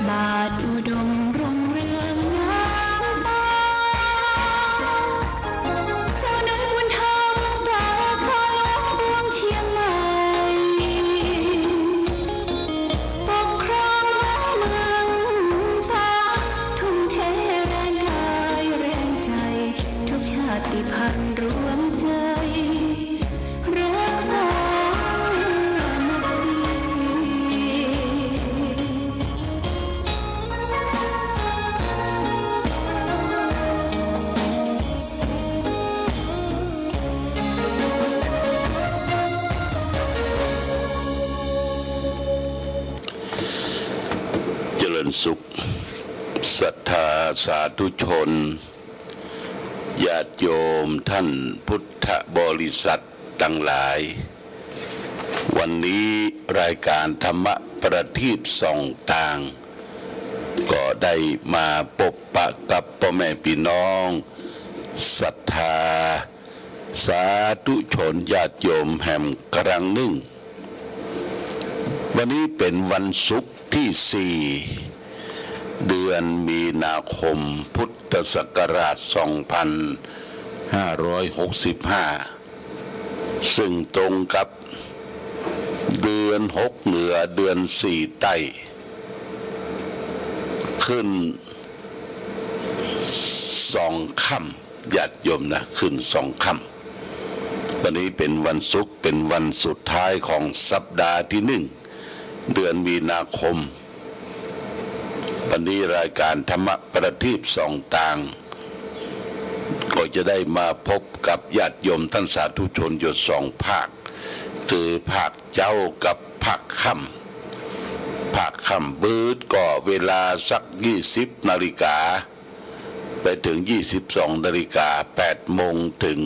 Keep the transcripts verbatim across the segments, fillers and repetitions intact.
ลาดอุดมรุ่งเรืองงามตา เจ้าเนินบุญธรรมสาขาหลวงเชียงใหม่ ปกครองบ้านเมืองฟ้า ทุ่มเทแรงกายแรงใจ ทุกชาติพันธุ์รวมใจ รักสามัคคี เจริญสุข ศรัทธาสาธุชน ญาติโยมท่านพุทธบริษัทตังหลาย วันนี้รายก๋านธรรมะประทีปส่องตาง ก็ได้มาปบปะกับป้อแม่ปี้น้อง ศรัทธาสาธุชนญาติโยมแหมครั้งนึ่ง วันนี้เป๋นวันศุกร์ตี้สี่ เดือนมีนาคม พุทธศักราชสองพันห้าร้อยหกสิบห้า ซึ่งตรงกับเดือนหกเหนือ เดือนสี่ใต้ ขึ้นสองค่ำ ญาติโยมนะ ขึ้นสองค่ำ วันนี้เป๋นวันศุกร์ เป๋นวันสุดท้ายของสัปดาห์ตี้นึ่ง เดือนมีนาคม วันนี้รายก๋านธรรมะประทีปส่องตาง ก็จะได้มาปบกับญาติโยมต้านสาธุชนอยู่สองภาค คือภาคเจ๊ากับภาคค่ำ ภาคค่ำปื๊ดก็เวลาสักยี่สิบนาฬิกา ไปเถิงยี่สิบสองนาฬิกา แปดโมงเถิง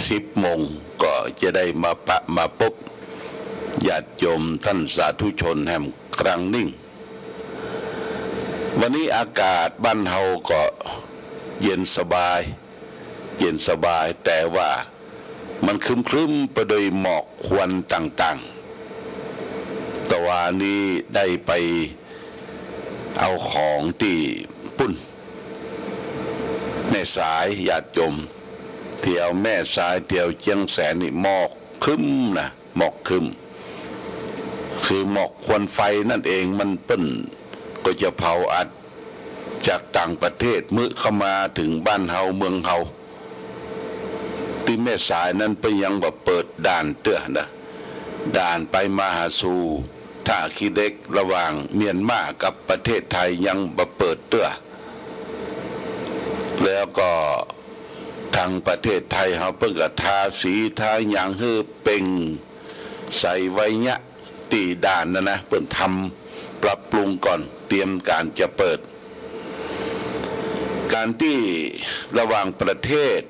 สิบโมง ก็จะได้มาปะมาปบญาติโยมต้านสาธุชนแหมครั้งนึ่ง วันนี้อากาศบ้านเฮาก็เย็นสบาย เย็นสบาย แต่ว่ามันครึ้มๆ ไปด้วยหมอกควันต่างๆ ตะวานี้ได้ไปเอาของตี้ปุ้น แม่สาย ญาติโยม แถวแม่สาย แถวเจียงแสนนี่หมอกครึ้มนะ หมอกครึ้ม คือหมอกควันไฟนั่นเอง มันเปิ้นก็จะเผาอัดจากต่างประเทศ มึเข้ามาเถิงบ้านเฮาเมืองเฮา ตี้แม่สายนั้นเปิ้นยังบ่เปิดด่านเตื้อนะ ด่านไปมาหาสู่ท่าขี้เหล็กระหว่างเมียนมากับประเทศไทยยังบ่เปิดเตื้อ แล้วก็ตางประเทศไทยเฮาเปิ้นก็ทาสีทาหยังหื้อเปล่ง ใสไวเยียะ ตี้ด่านนะนะ เปิ้นทำปรับปรุงก่อน เตรียมก๋านจะเปิด ก๋านตี้ระหว่างประเทศ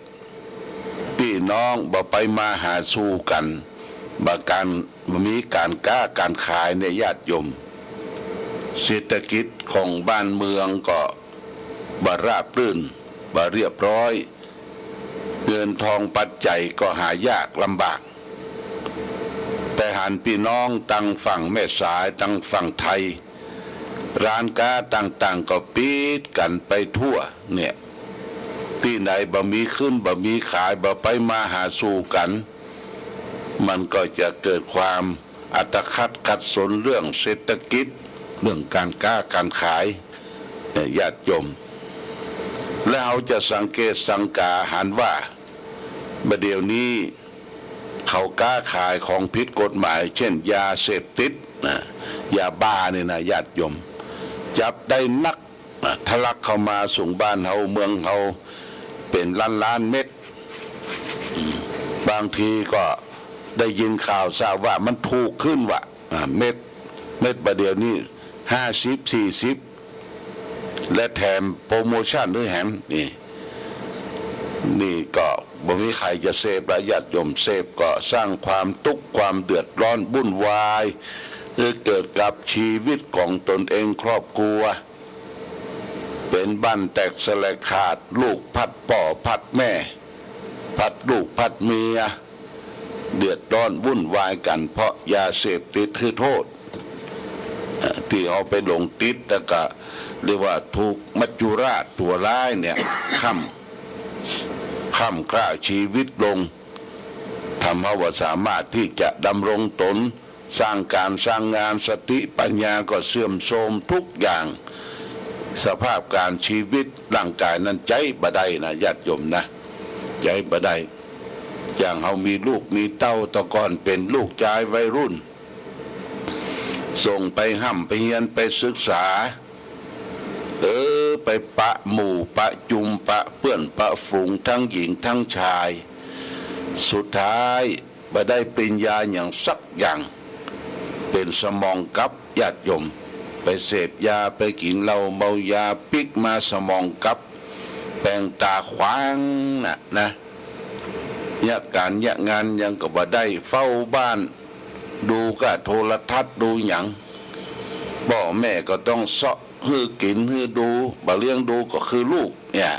ปี้น้องบ่ไปมาหาสู่กั๋น บ่ก๋าน บ่มีก๋านก๊าก๋านขายเนี่ยญาติโยม เศรษฐกิจของบ้านเมืองก็บ่ราบรื่น บ่เรียบร้อย เงินทองปัจจัยก็หายากลำบาก แต่หันปี้น้องตางฝั่งแม่สาย ตางฝั่งไทย ร้านก๊าต่างๆ ก็ปิดกั๋นไปทั่วเนี่ย ตี้ไหนบ่มีขึ้น บ่มีขาย บ่ไปมาหาสู่กั๋น มันก็จะเกิดความอัตคัดขัดสนเรื่องเศรษฐกิจ เรื่องก๋านก๊าก๋านขาย เนี่ย ญาติโยม และเฮาจะสังเกตสังกาหันว่า บ่าเดี่ยวนี้ เขาก๊าขายของผิดกฎหมาย เช่น ยาเสพติดนะ ยาบ้านี่นะ ญาติโยม จับได้นักนะ ทะลักเข้ามาสู่บ้านเฮาเมืองเฮา เป๋นล้านๆ เม็ด อืม บางทีก็ได้ยินข่าวทราบว่ามันถูกขึ้นว่ะ อ่า เม็ด เม็ดบ่าเดี่ยวนี้ ห้าสิบ สี่สิบ และแถมโปรโมชั่นด้วยแหม นี่ นี่ก็บ่มีใผจะเสพละ ญาติโยม เสพก็สร้างความตุ๊กข์ความเดือดร้อนวุ่นวาย หื้อเกิดกับชีวิตของตนเองครอบครัว เป๋นบ้านแตกสะแหลกขาด ลูกพลัดป้อพลัดแม่ พลัดลูกพลัดเมีย เดือดร้อนวุ่นวายกั๋นเพราะยาเสพติดหื้อโทษ ตี้เฮาไปหลงติด แล้วก็เรียกว่าถูกมัจจุราชตั๋วร้ายเนี่ย ค้ำ ค้ำคร่าชีวิตลง ทำเฮาบ่สามารถตี้จะดำรงตน สร้างก๋านสร้างงาน สติปัญญาก็เสื่อมโทรมทุกอย่าง สภาพก๋านชีวิตร่างก๋ายนั้นใจ๊บ่ได้นะ ญาติโยมนะ ใจ๊บ่ได้ อย่างเฮามีลูกมีเต้า แต่ก่อนเป๋นลูกจายวัยรุ่น ส่งไปฮ่ำไปเฮียนไปศึกษา เออ ไปปะหมู่ปะจุมปะเปื้อนปะฝูง ตึงหญิงตึงจาย สุดท้ายบ่ได้ปริญญาหยังสักอย่าง เป๋นสมองกั๊บ ญาติโยม ไปเสพยา ไปกิ๋นเหล้าเมายา ปิ๊กมาสมองกั๊บ แป๋งต๋าขวางน่ะนะ เยียะก๋านเยียะงานหยังก็บ่ได้ เฝ้าบ้าน ดูก้าโทรทัศน์ดูหยัง ป้อแม่ก็ต้องเซาะหื้อกิ๋นหื้อดู บ่เลี้ยงดูก็คือลูกเนี่ย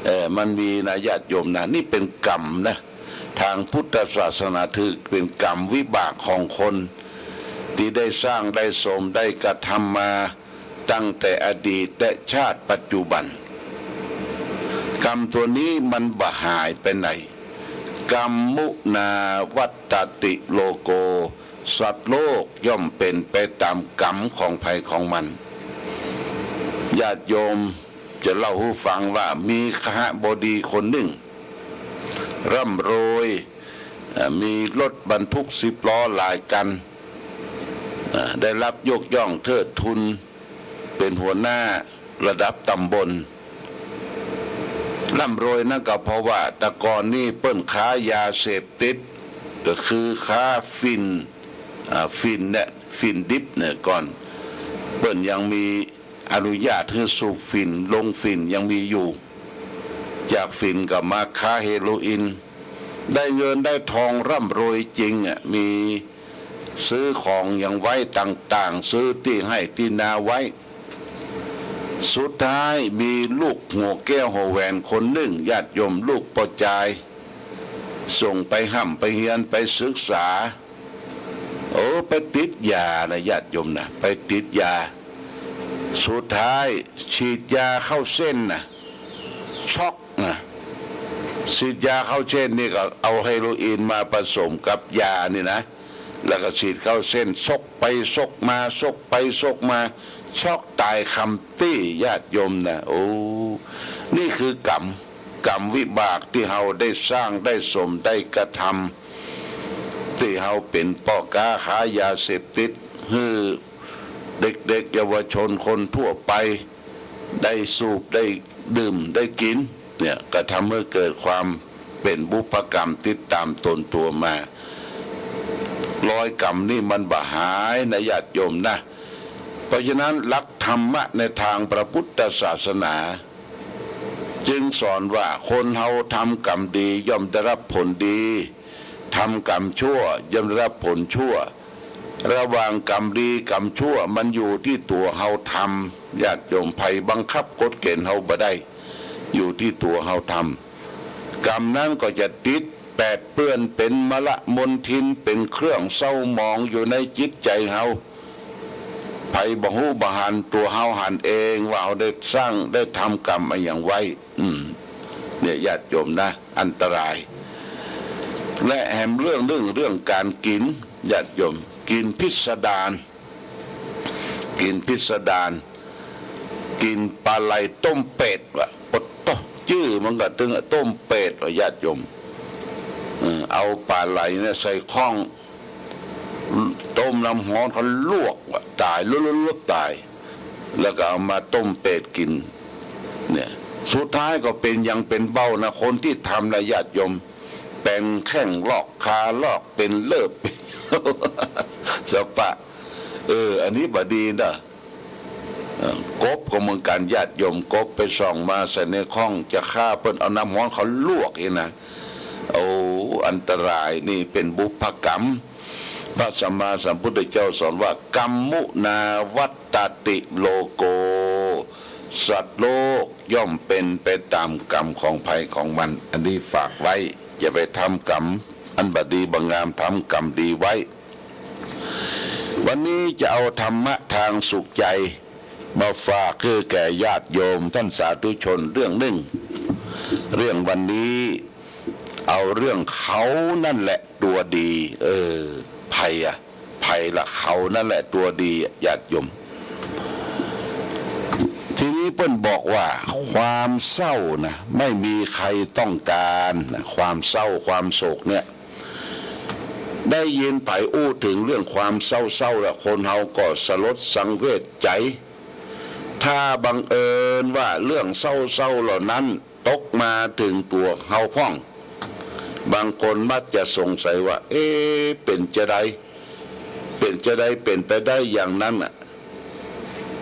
เออ มันมีนะ ญาติโยมนะ นี่เป๋นกรรมนะ ตางพุทธศาสนาถือเป๋นกรรมวิบากของคน ตี้ได้สร้างได้สมได้กระทำมา ตั้งแต่อดีตและชาติปัจจุบัน กรรมตั๋วนี้มันบ่หายไปไหน กัมมุนาวัตตติโลโก สัตว์โลกย่อมเป๋นไปต๋ามกรรมของใผของมัน ญาติโยมจะเล่าหื้อฟังว่ามีคหบดีคนนึ่ง ร่ำรวย เอ่อ มีรถบรรทุกสิบล้อหลายคัน เอ่อ ได้รับยกย่องเทิดทูน เป๋นหัวหน้าระดับต๋ำบล ร่ำรวยนั้นก็เพราะว่าแต่ก่อนนี้เปิ้นค้ายาเสพติด ก็คือค้าฝิ่น อ่า ฝิ่นเนี่ย ฝิ่นดิบเนี่ย ก่อนเปิ้นยังมีอนุญาตหื้อสูบฝิ่น โรงฝิ่นยังมีอยู่ จากฝิ่นก็มาค้าเฮโรอีน ได้เงินได้ทองร่ำรวยจริงอะ มี ซื้อของหยังไว้ต่างๆ ซื้อตี้ไฮ่ตี้นาไว้ สุดท้ายมีลูกหัวแก้วหัวแหวนคนนึ่ง ญาติโยม ลูกป้อจาย ส่งไปฮ่ำไปเฮียนไปศึกษา เออ ไปติดยานะ ญาติโยมนะ ไปติดยา สุดท้ายฉีดยาเข้าเส้นนะ ช็อกนะ ฉีดยาเข้าเส้นนี่ก็เอาเฮโรอีนมาผสมกับยานี่นะ แล้วก็ฉีดเข้าเส้น ซกไปซกมา ซกไปซกมา ช็อกต๋ายคาตี้ ญาติโยมนะ โอ้ นี่คือกรรม กรรมวิบากตี้เฮาได้สร้างได้สมได้กระทำ ตี้เฮาเป๋นป้อก๊าค้ายาเสพติด หื้อเด็กๆ เยาวชนคนทั่วไป ได้สูบ ได้ดื่ม ได้กิ๋น เนี่ย ก็ทำหื้อเกิดความเป๋นบุพกรรมติดต๋ามตนตั๋วมา รอยกรรมนี่มันบ่หายนะ ญาติโยมนะ เพราะฉะนั้นหลักธรรมะในตางพระพุทธศาสนา จึงสอนว่าคนเฮาทำกรรมดีย่อมได้รับผลดี ทำกรรมชั่วย่อมได้รับผลชั่ว ระหว่างกรรมดีกรรมชั่วมันอยู่ตี้ตั๋วเฮาทำ ญาติโยม ใผบังคับกฎเก๋ณฑ์เฮาบ่ได้ อยู่ตี้ตั๋วเฮาทำ กรรมนั้นก็จะติดแปดเปื้อนเป๋นมลมลทิน เป๋นเครื่องเศร้าหมองอยู่ในจิตใจ๋เฮา ใผบ่ฮู้บ่หัน ตั๋วเฮาหันเองว่าเฮาได้สร้างได้ทำกรรมอะหยังไว้ อืม เนี่ย ญาติโยมนะ อันตราย และแหมเรื่องนึ่ง เรื่องก๋านกิ๋น ญาติโยม กิ๋นพิสดาร กิ๋นพิสดาร กิ๋นปลาไหลต้มเปรตว่ะ โอดโต้ จื้อมันก็ตึงอะ ต้มเปรตว่ะ ญาติโยม เออ เอาปลาไหลเนี่ยใส่ข้อง ต้มน้ำฮ้อน เขาลวกว่ะ ต๋าย ลวกๆๆ ต๋าย แล้วก็เอามาต้มเปรตกิ๋น เนี่ย สุดท้ายก็เป๋นหยังเป๋นเบ้านะ คนตี้ทำนะ ญาติโยม แป๋งแข้งลอก ขาลอก เป๋นเลิบ สะปะ เออ อันนี้บ่ดีนะ เอ่อ กบก็เหมือนกั๋น ญาติโยม กบไปส่องมาใส่ในข้อง จะฆ่าเปิ้น เอาน้ำฮ้อนเขาลวกอี้นะ โอ้ อันตราย นี่เป๋นบุพกรรม พระสัมมาสัมพุทธเจ้าสอนว่า กัมมุนาวัตตติโลโก สัตว์โลกย่อมเป๋นไปต๋ามกรรมของใผของมัน อันนี้ฝากไว้ อย่าไปทำกรรมอันบ่ดีบ่งาม ทำกรรมดีไว้ วันนี้จะเอาธรรมะตางสุขใจ๋มาฝากหื้อแก่ญาติโยมต้านสาธุชนเรื่องนึ่ง เรื่องวันนี้เอาเรื่องเขานั่นแหละตั๋วดี เออ ใผอะ ใผละเขานั่นแหละตั๋วดี ญาติโยม ทีนี้เปิ้นบอกว่าความเศร้านะ ไม่มีใครต้องการนะ ความเศร้า ความโศกเนี่ย ได้ยินใผอู้เถิงเรื่องความเศร้าๆ แล้ว คนเฮาก็สลดสังเวชใจ๋ ถ้าบังเอิญว่าเรื่องเศร้าๆ เหล่านั้นตกมาเถิงตั๋วเฮาพ่อง บางคนมักจะสงสัยว่า เอ๊ะ เป๋นจาใด เป๋นจาใด เป๋นไปได้อย่างนั้นน่ะ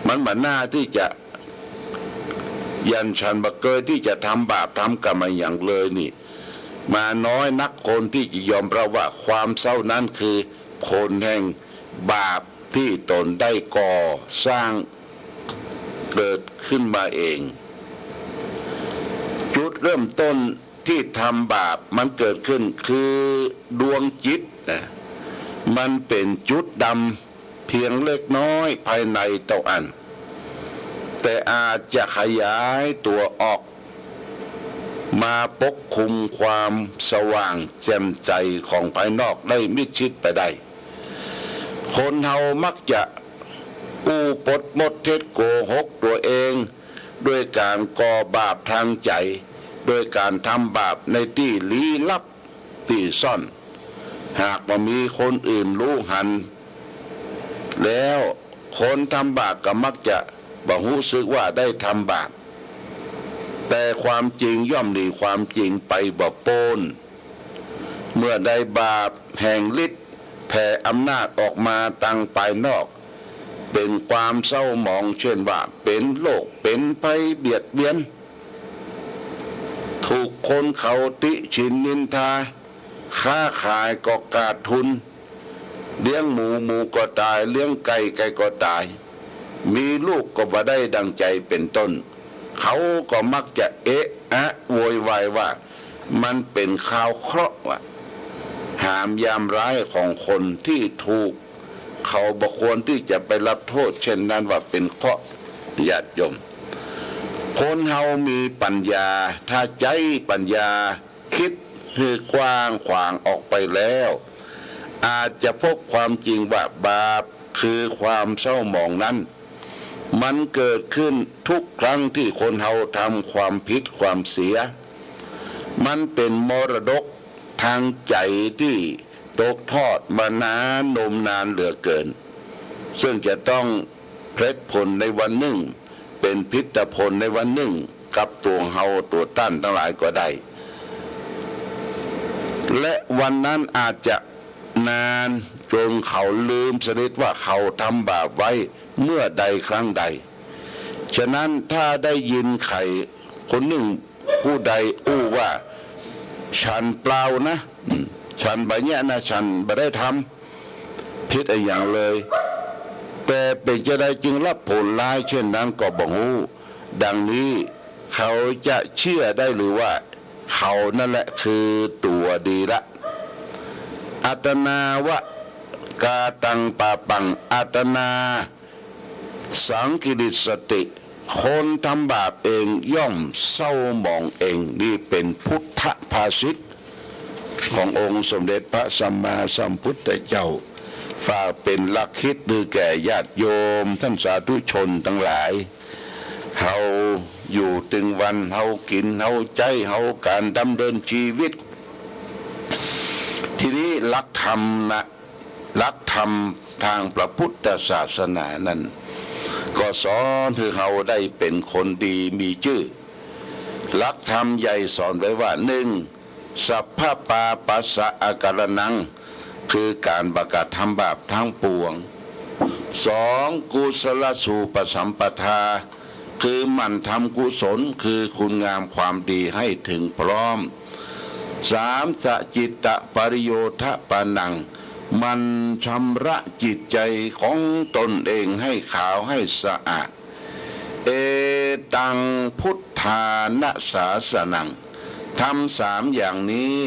มันบ่น่าตี้จะ อย่างฉันบ่เกยตี้จะทำบาปทำกรรมอะหยังเลยนี่ มาน้อยนักคนตี้จะยอมรับว่าความเศร้านั้นคือผลแห่งบาปตี้ตนได้ก่อสร้างเกิดขึ้นมาเอง จุดเริ่มต้นตี้ทำบาปมันเกิดขึ้นคือดวงจิตนะ มันเป๋นจุดดำ เพียงเล็กน้อยภายในเต้าอั้น แต่อาจจะขยายตั๋วออกมาปกคลุมความสว่างแจ่มใจ๋ของภายนอกได้มิดชิดไปได้ คนเฮามักจะอู้ปดมดเท็จโกหกตั๋วเอง ด้วยก๋านก่อบาปตางใจ๋ ด้วยก๋านทำบาปในตี้ลี้ลับ ตี้ซ่อน หากบ่มีคนอื่นฮู้หัน แล้วคนทำบาปก็มักจะบ่ฮู้สึกว่าได้ทำบาป แต่ความจริงย่อมหนีความจริงไปบ่ป๊น เมื่อใดบาปแห่งฤทธิ์แผ่อำนาจออกมาตางภายนอก เป๋นความเศร้าหมอง เช่นว่าเป๋นโรค เป๋นภัยเบียดเบียน ถูกคนเขาติฉินนินทา ค้าขายก็ขาดทุน เลี้ยงหมู หมูก็ต๋าย เลี้ยงไก่ ไก่ก็ต๋าย มีลูกก็บ่ได้ดังใจ๋ เป๋นต้น เขาก็มักจะเอะอะโวยวายว่ามันเป๋นคาวเคราะห์ว่ะ หามยามร้ายของคนตี้ถูก เขาบ่ควรตี้จะไปรับโต้ษเช่นนั้นว่าเป๋นเคราะห์ ญาติโยม คนเฮามีปัญญา ถ้าใจ๊ปัญญา กึ๊ดหื้อกว้างขวางออกไปแล้ว อาจจะพบความจริงว่าบาปคือความเศร้าหมองนั้น มันเกิดขึ้นทุกครั้งตี้คนเฮาทำความผิดความเสีย มันเป๋นมรดกตางใจ๋ตี้ตกทอดมานานนมนานเหลือเกิน ซึ่งจะต้อง ผลิตผลในวันนึ่ง เป๋นพิทผลในวันนึ่ง กับตั๋วเฮาตั๋วต้านตังหลายก็ได้ และวันนั้นอาจจะนานจ๋นเขาลืมสนิทว่าเขาทำบาปไว้เมื่อใดครั้งใด ฉะนั้นถ้าได้ยินใผคนนึ่งผู้ใดอู้ว่า ฉันเปล่านะ อืม ฉันบ่เยียะนะ ฉันบ่ได้ทำ ผิดอะหยังเลย แต่เป๋นจาใดจึงรับผลร้ายเช่นนั้นก็บ่ฮู้ ดังนี้เขาจะเจื้อได้หรือว่าเขานั่นแหละคือตั๋วดีละ อัตตานา วะ กาตัง ปาปัง อัตตานา สังกิริสสติ คนทำบาปเองย่อมเศร้าหมองเอง นี่เป๋นพุทธภาษิต ขององค์สมเด็จพระสัมมาสัมพุทธเจ้า ฝากเป๋นหลักกึ๊ดหื้อแก่ญาติโยมต้านสาธุชนตังหลาย เฮาอยู่ตึงวัน เฮากิ๋น เฮาใจ๊ เฮาก๋านดำเนินจีวิต ทีนี้หลักธรรมนะ หลักธรรมตางพระพุทธศาสนานั้น ก็สอนหื้อเฮาได้เป๋นคนดีมีจื้อ หลักธรรมใหญ่สอนไว้ว่า นึ่ง สัพพะปาปัสสะอาการะนัง คือก๋านบ่กระทำบาปตังปวง สอง กุศลสูปสัมปทา คือหมั่นทำกุศล คือคุณงามความดีให้เถิงพร้อม สาม สะจิตตะปริโยธะปานัง หมั่นชำระจิตใจ๋ของตนเองให้ขาวให้สะอาด เอตังพุทธานะสาสนัง ธรรมสามอย่างนี้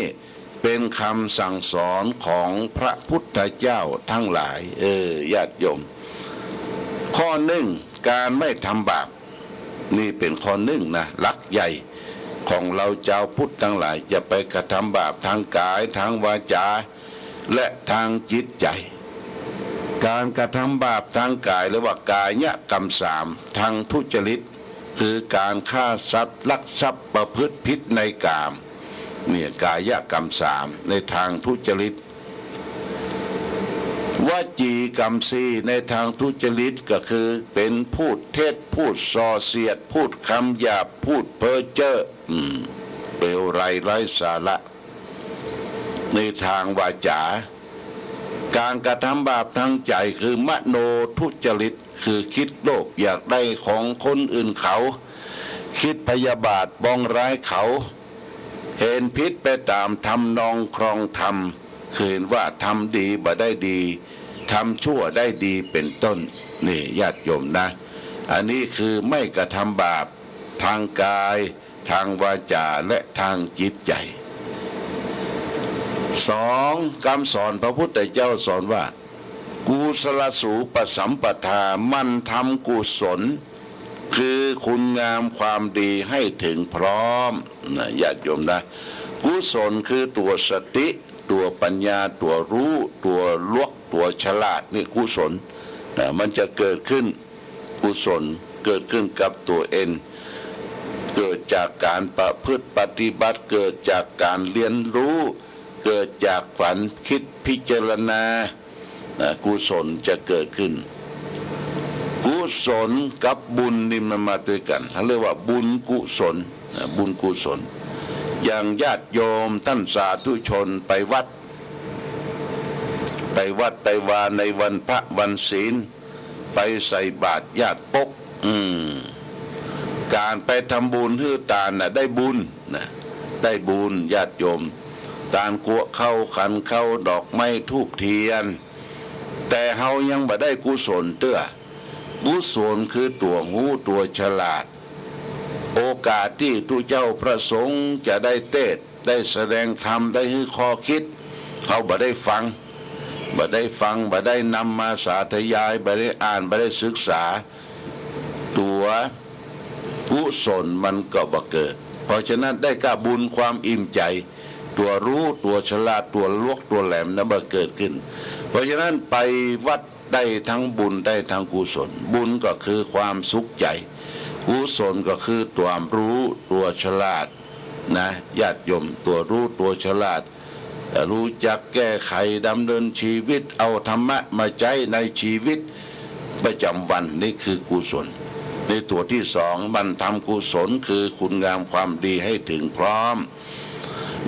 เป็นกำสั่งสอนของพระพุทธเจ้าตังหลาย เออ ญาติโยม ข้อนึ่ง ก๋านไม่ทำบาป นี่เป๋นข้อนึ่งนะ หลักใหญ่ของเฮาจาวพุทธตังหลาย จะไปกระทำบาปตางก๋าย ตางวาจ๋า และตางจิตใจ๋ ก๋านกระทำบาปตางก๋าย เรียกว่ากายกรรมสาม ตางทุจริต คือก๋านฆ่าสัตว์ ลักทรัพย์ ประพฤติผิดในกาม เนี่ย กายกรรมสาม ในตางทุจริต วจีกรรมสี่ ในตางทุจริต ก็คือเป๋นพูดเท็จ พูดส่อเสียด พูดกำหยาบ พูดเพ้อเจ้อ อืม เลวร้ายไร้สาระ ในตางวาจ๋า ก๋านกระทำบาปตางใจ๋คือมโนทุจริต คือคิดโลภอยากได้ของคนอื่นเขา คิดพยาบาทปองร้ายเขา หันผิดไปต๋ามทำนองครองธรรม คือหันว่าทำดีบ่ได้ดี ทำชั่วได้ดี เป๋นต้น นี่ญาติโยมนะ อันนี้คือไม่กระทำบาปตางกาย ตางวาจ๋า และตางจิตใจ๋ สอง กำสอนพระพุทธเจ้าสอนว่า กุศลสูปสัมปทา หมั่นทำกุศล คือคุณงามความดีให้เถิงพร้อม นะ ญาติโยมนะ กุศลคือตั๋วสติ ตั๋วปัญญา ตั๋วฮู้ ตั๋วหลวก ตั๋วฉลาด นี่กุศล นะ มันจะเกิดขึ้น กุศลเกิดขึ้นกับตั๋วเอง เกิดจากก๋านประพฤติปฏิบัติ เกิดจากก๋านเฮียนฮู้ เกิดจากก๋านกึ๊ดพิจารณา นะ กุศลจะเกิดขึ้น กุศลกับบุญนี่มันมาตวยกั๋น เขาเรียกว่าบุญกุศล นะ บุญกุศล อย่างญาติโยมต้านสาธุชนไปวัด ไปวัดไปวาในวันพระวันศีล ไปใส่บาตรญาติปก อืม ก๋านไปทำบุญหื้อตานน่ะ ได้บุญ นะ ได้บุญ ญาติโยม ตานกรวดข้าวขันข้าว ดอกไม้ธูปเทียน แต่เฮายังบ่ได้กุศลเตื้อ กุศลคือตั๋วฮู้ตั๋วฉลาด โอกาสตี้ตุ๊เจ้าพระสงฆ์จะได้เตสน์ ได้แสดงธรรม ได้หื้อข้อกึ๊ด เฮาบ่ได้ฟัง บ่ได้ฟัง บ่ได้นำมาสาธยาย บ่ได้อ่าน บ่ได้ศึกษา ตั๋วกุศลมันก็บ่เกิด เพราะฉะนั้นได้ก้าบุญความอิ่มใจ๋ ตั๋วฮู้ ตั๋วฉลาด ตั๋วหลวก ตั๋วแหลมนั้นบ่เกิดขึ้น เพราะฉะนั้นไปวัด ได้ตึงบุญได้ตึงกุศล บุญก็คือความสุขใจ๋ กุศลก็คือตั๋วฮู้ตั๋วฉลาดนะ ญาติโยม ตั๋วฮู้ตั๋วฉลาด ฮู้จักแก้ไขดำเนินชีวิต เอาธรรมะมาใจ๊ในชีวิตประจ๋ำวัน นี่คือกุศล ในตั๋วตี้สอง หมั่นทำกุศล คือคุณงามความดีให้เถิงพร้อม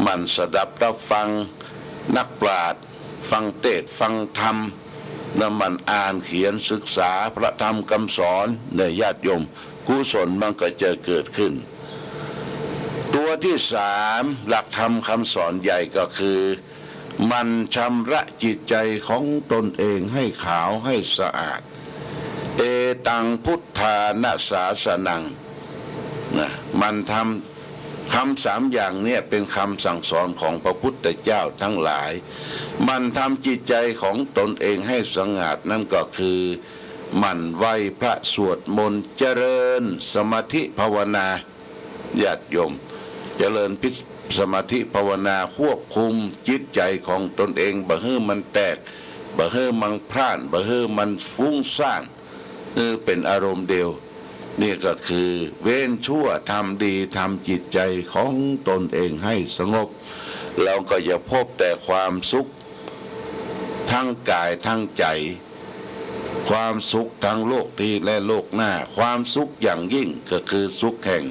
หมั่นสดับรับฟังนักปราชญ์ ฟังเตสน์ ฟังธรรม แล้วหมั่นอ่านเขียนศึกษาพระธรรมกำสอน เนี่ย ญาติโยม กุศลมันก็จะเกิดขึ้น ตั๋วตี้สาม หลักธรรมกำสอนใหญ่ก็คือ หมั่นชำระจิตใจ๋ของตนเองให้ขาวให้สะอาด เอตังพุทธานะสาสนัง นะ หมั่นทำ กำสามอย่างเนี่ยเป๋นกำสั่งสอนของพระพุทธเจ้าตังหลาย หมั่นทำจิตใจ๋ของตนเองให้สะอาด นั่นก็คือ หมั่นไหว้พระสวดมนต์ เจริญสมาธิภาวนา ญาติโยม เจริญพิสมาธิภาวนา ควบคุมจิตใจ๋ของตนเอง บ่หื้อมันแตก บ่หื้อมันพล่าน บ่หื้อมันฟุ้งซ่าน หื้อเป๋นอารมณ์เดียว นี่ก็คือเว้นชั่วทำดี ทำจิตใจ๋ของตนเองให้สงบ แล้วก็จะพบแต่ความสุขตึงก๋ายตึงใจ๋ ความสุขตึงโลกนี้และโลกหน้า ความสุขอย่างยิ่งก็คือสุขแห่ง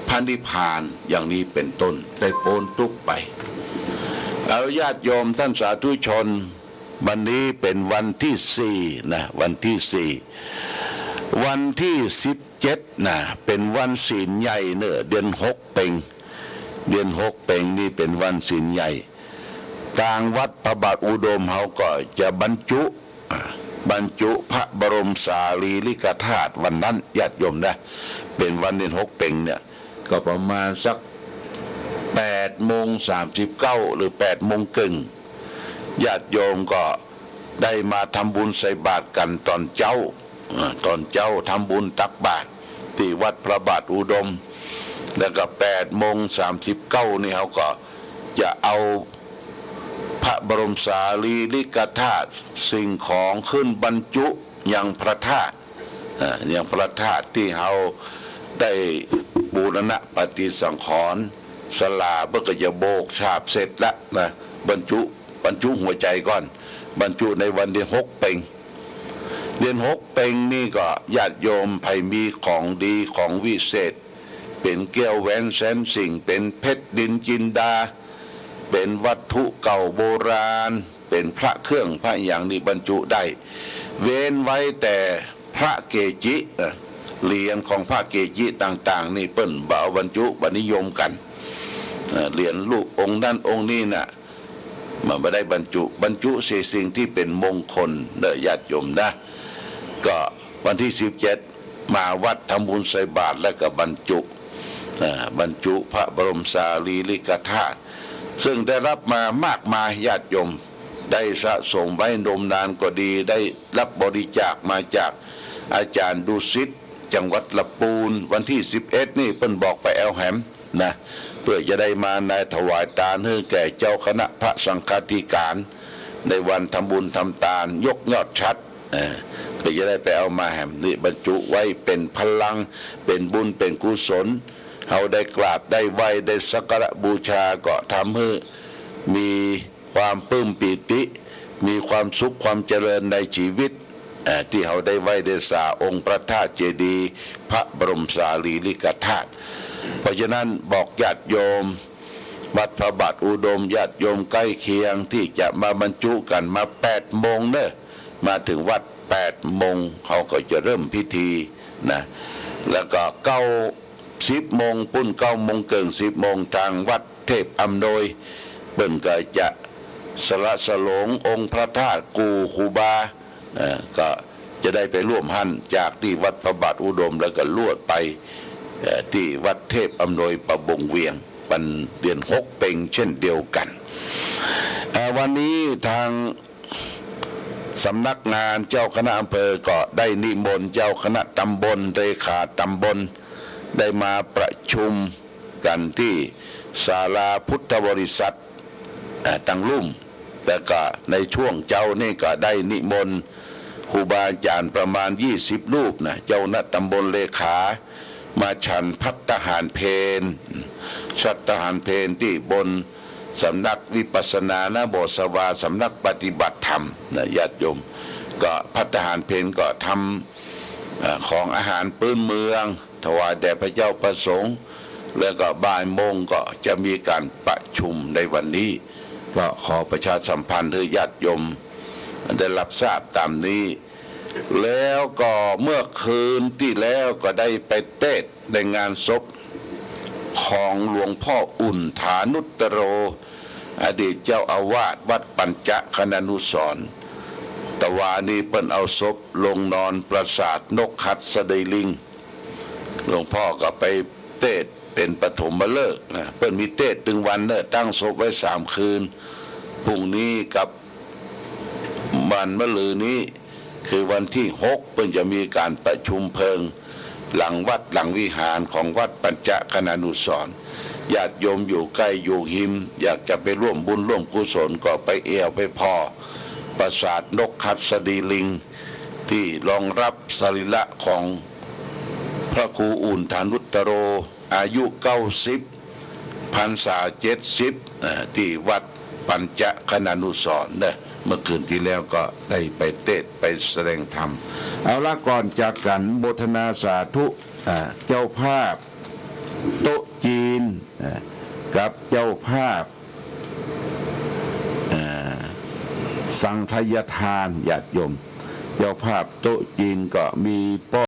พระนิพพาน อย่างนี้เป๋นต้น ได้ป๊นตุ๊กข์ไป เอาญาติโยมต้านสาธุชน วันนี้เป๋นวันตี้สี่นะ วันตี้สี่ วันตี้สิบเจ็ดนะ เป๋นวันศีลใหญ่เน่อ เดือนหกเป็ง เดือนหกเป็งนี่เป๋นวันศีลใหญ่ ตางวัดพระบาทอุดมเฮาก็จะบรรจุ อ่า บรรรจุพระบรมสารีริกธาตุวันนั้น ญาติโยมนะ เป๋นวันเดือนหกเป็งเนี่ย ก็ประมาณสักแป แปดโมงสามสิบเก้าหรือแปดโมงเกิ่ง ญาติโยมก็ได้มาทำบุญใส่บาตรกั๋นต๋อนเจ๊า อ่า ต๋อนเจ๊าทำบุญตักบาตรตี้วัดพระบาทอุดม แล้วก็แปดโมงสามสิบเก้านี่เฮาก็จะเอาพระบรมสารีริกธาตุสิ่งของขึ้นบรรจุยังพระธาตุ อ่า ยังพระธาตุตี้เฮาได้บูรณะปฏิสังขรณ์ ศาลาเปิ้นก็จะโบกฉาบเสร็จละนะ บรรจุ บรรจุหัวใจ๋ก่อน บรรจุในวันเดือนหกเพ็ญ เดือนหกเพ็ญนี่ก็ญาติโยมใผมีของดีของวิเศษ เป๋นแก้วแหวนแสนสิ่ง เป๋นเพชรนิลจินดา เป๋นวัตถุเก่าโบราณ เป๋นพระเครื่องพระหยังนี่บรรจุได้ เว้นไว้แต่พระเกจิ เอ่อ เหรียญของพระเกจิต่างๆ นี่เปิ้นบ่เอาบรรจุ บ่นิยมกั๋น เอ่อ เหรียญรูปองค์นั้นองค์นี้น่ะ มันบ่ได้บรรจุ บรรจุแต่สิ่งตี้เป๋นมงคลเน่อญาติโยมนะ ก็วันตี้สิบเจ็ดมาวัดทำบุญใส่บาตรแล้วก็บรรจุ อ่า บรรจุพระบรมสารีริกธาตุ ซึ่งได้รับมามากมายญาติโยม ได้สะสมไว้นมนานก็ดี ได้รับบริจาคมาจากอาจ๋ารย์ดุสิต จังหวัดละปูน วันตี้สิบเอ็ดนี่เปิ้นบอกไปแอวแหม นะ เปื้อจะได้มาในถวายตานหื้อแก่เจ้าคณะพระสังฆาธิการ ในวันทำบุญทำตานยกยอดฉัตร เออ ก็จะได้ไปเอามาแหม นี่บรรจุไว้เป๋นพลัง เป๋นบุญ เป๋นกุศล เฮาได้กราบ ได้ไหว้ ได้สักการะบูชา ก็ทำหื้อมีความปลื้มปีติ มีความสุขความเจริญในชีวิต เอ่อ ตี้เฮาได้ไหว้ได้สาองค์พระธาตุเจดีย์พระบรมสารีริกธาตุ เพราะฉะนั้นบอกญาติโยมวัดพระบาทอุดม ญาติโยมใก้เคียงตี้จะมาบรรจุกั๋นมาแปดโมงเน่อ มาเถิงวัดแปดโมง เฮาก็จะเริ่มพิธีนะ แล้วก็เก้า สิบโมงปู๊น เก้าโมงเกิ่ง สิบโมง ตางวัดเทพอำนวย เปิ้นก็จะสละสลงองค์พระธาตุกู่ครูบา เอ่อ ก็จะได้ไปร่วมหั้นจากตี้วัดพระบาทอุดม แล้วก็ลวดไป เอ่อ ตี้วัดเทพอำนวยประบงเวียง วันเดือนหกเพ็ญเช่นเดียวกั๋น เอ่อ วันนี้ตาง สำนักงานเจ้าคณะอำเภอก็ได้นิมนต์เจ้าคณะตำบล เลขาตำบล ได้มาประชุมกั๋นตี้ศาลาพุทธบริษัท เอ่อ ตังลุ่ม แล้วก็ในช่วงเจ๊านี่ก็ได้นิมนต์ครูบาอาจ๋ารย์ประมาณยี่สิบรูปนะ เจ้าคณะตำบล เลขา มาฉันภัตตาหารเพล ภัตตาหารเพลตี้บนสำนักวิปัสสนานะ บ่สวา สำนักปฏิบัติธรรมนะญาติโยม ก็ภัตตาหารเพลก็ทำ เอ่อ ของอาหารพื้นเมือง ถวายแด่พระเจ้าพระสงฆ์ แล้วก็บ่ายโมงก็จะมีการประชุมในวันนี้ ก็ขอประชาสัมพันธ์หื้อญาติโยมได้รับทราบต๋ามนี้ แล้วก็เมื่อคืนตี้แล้วก็ได้ไปเตสน์ในงานศพของหลวงพ่ออุ่นฐานุตตโร อดีตเจ้าอาวาสวัดปัญจคณานุสรณ์ ตะวานี้เปิ้นเอาศพลงนอนปราสาทนกหัสดีลิง หลวงพ่อก็ไปเตสน์เป๋นปฐมฤกษ์นะ เปิ้นมีเตสน์ตึงวันเน่อ ตั้งศพไว้สามคืน พรุ่งนี้กับ วันมะรืนนี้คือวันตี้หก เปิ้นจะมีการประชุมเพลิงหลังวัดหลังวิหารของวัดปัญจคณานุสรณ์ ญาติโยมอยู่ใก้อยู่ฮิม อยากจะไปร่วมบุญร่วมกุศลก็ไปแอ่วไปผ่อปราสาทนกหัสดีลิง ตี้รองรับสรีระของพระครูอุ่นฐานุตตโร อายุเก้าสิบ พรรษาเจ็ดสิบ เอ่อ ตี้วัดปัญจคณานุสรณ์เน่อ เมื่อคืนตี้แล้วก็ได้ไปเตสน์ไปแสดงธรรม เอาละ ก่อนจากกั๋น โมทนาสาธุ อ่า เจ้าภาพโต๊ะจีน อ่า กับเจ้าภาพ อ่า สังฆทาน ญาติโยม เจ้าภาพโต๊ะจีนก็มีป้อ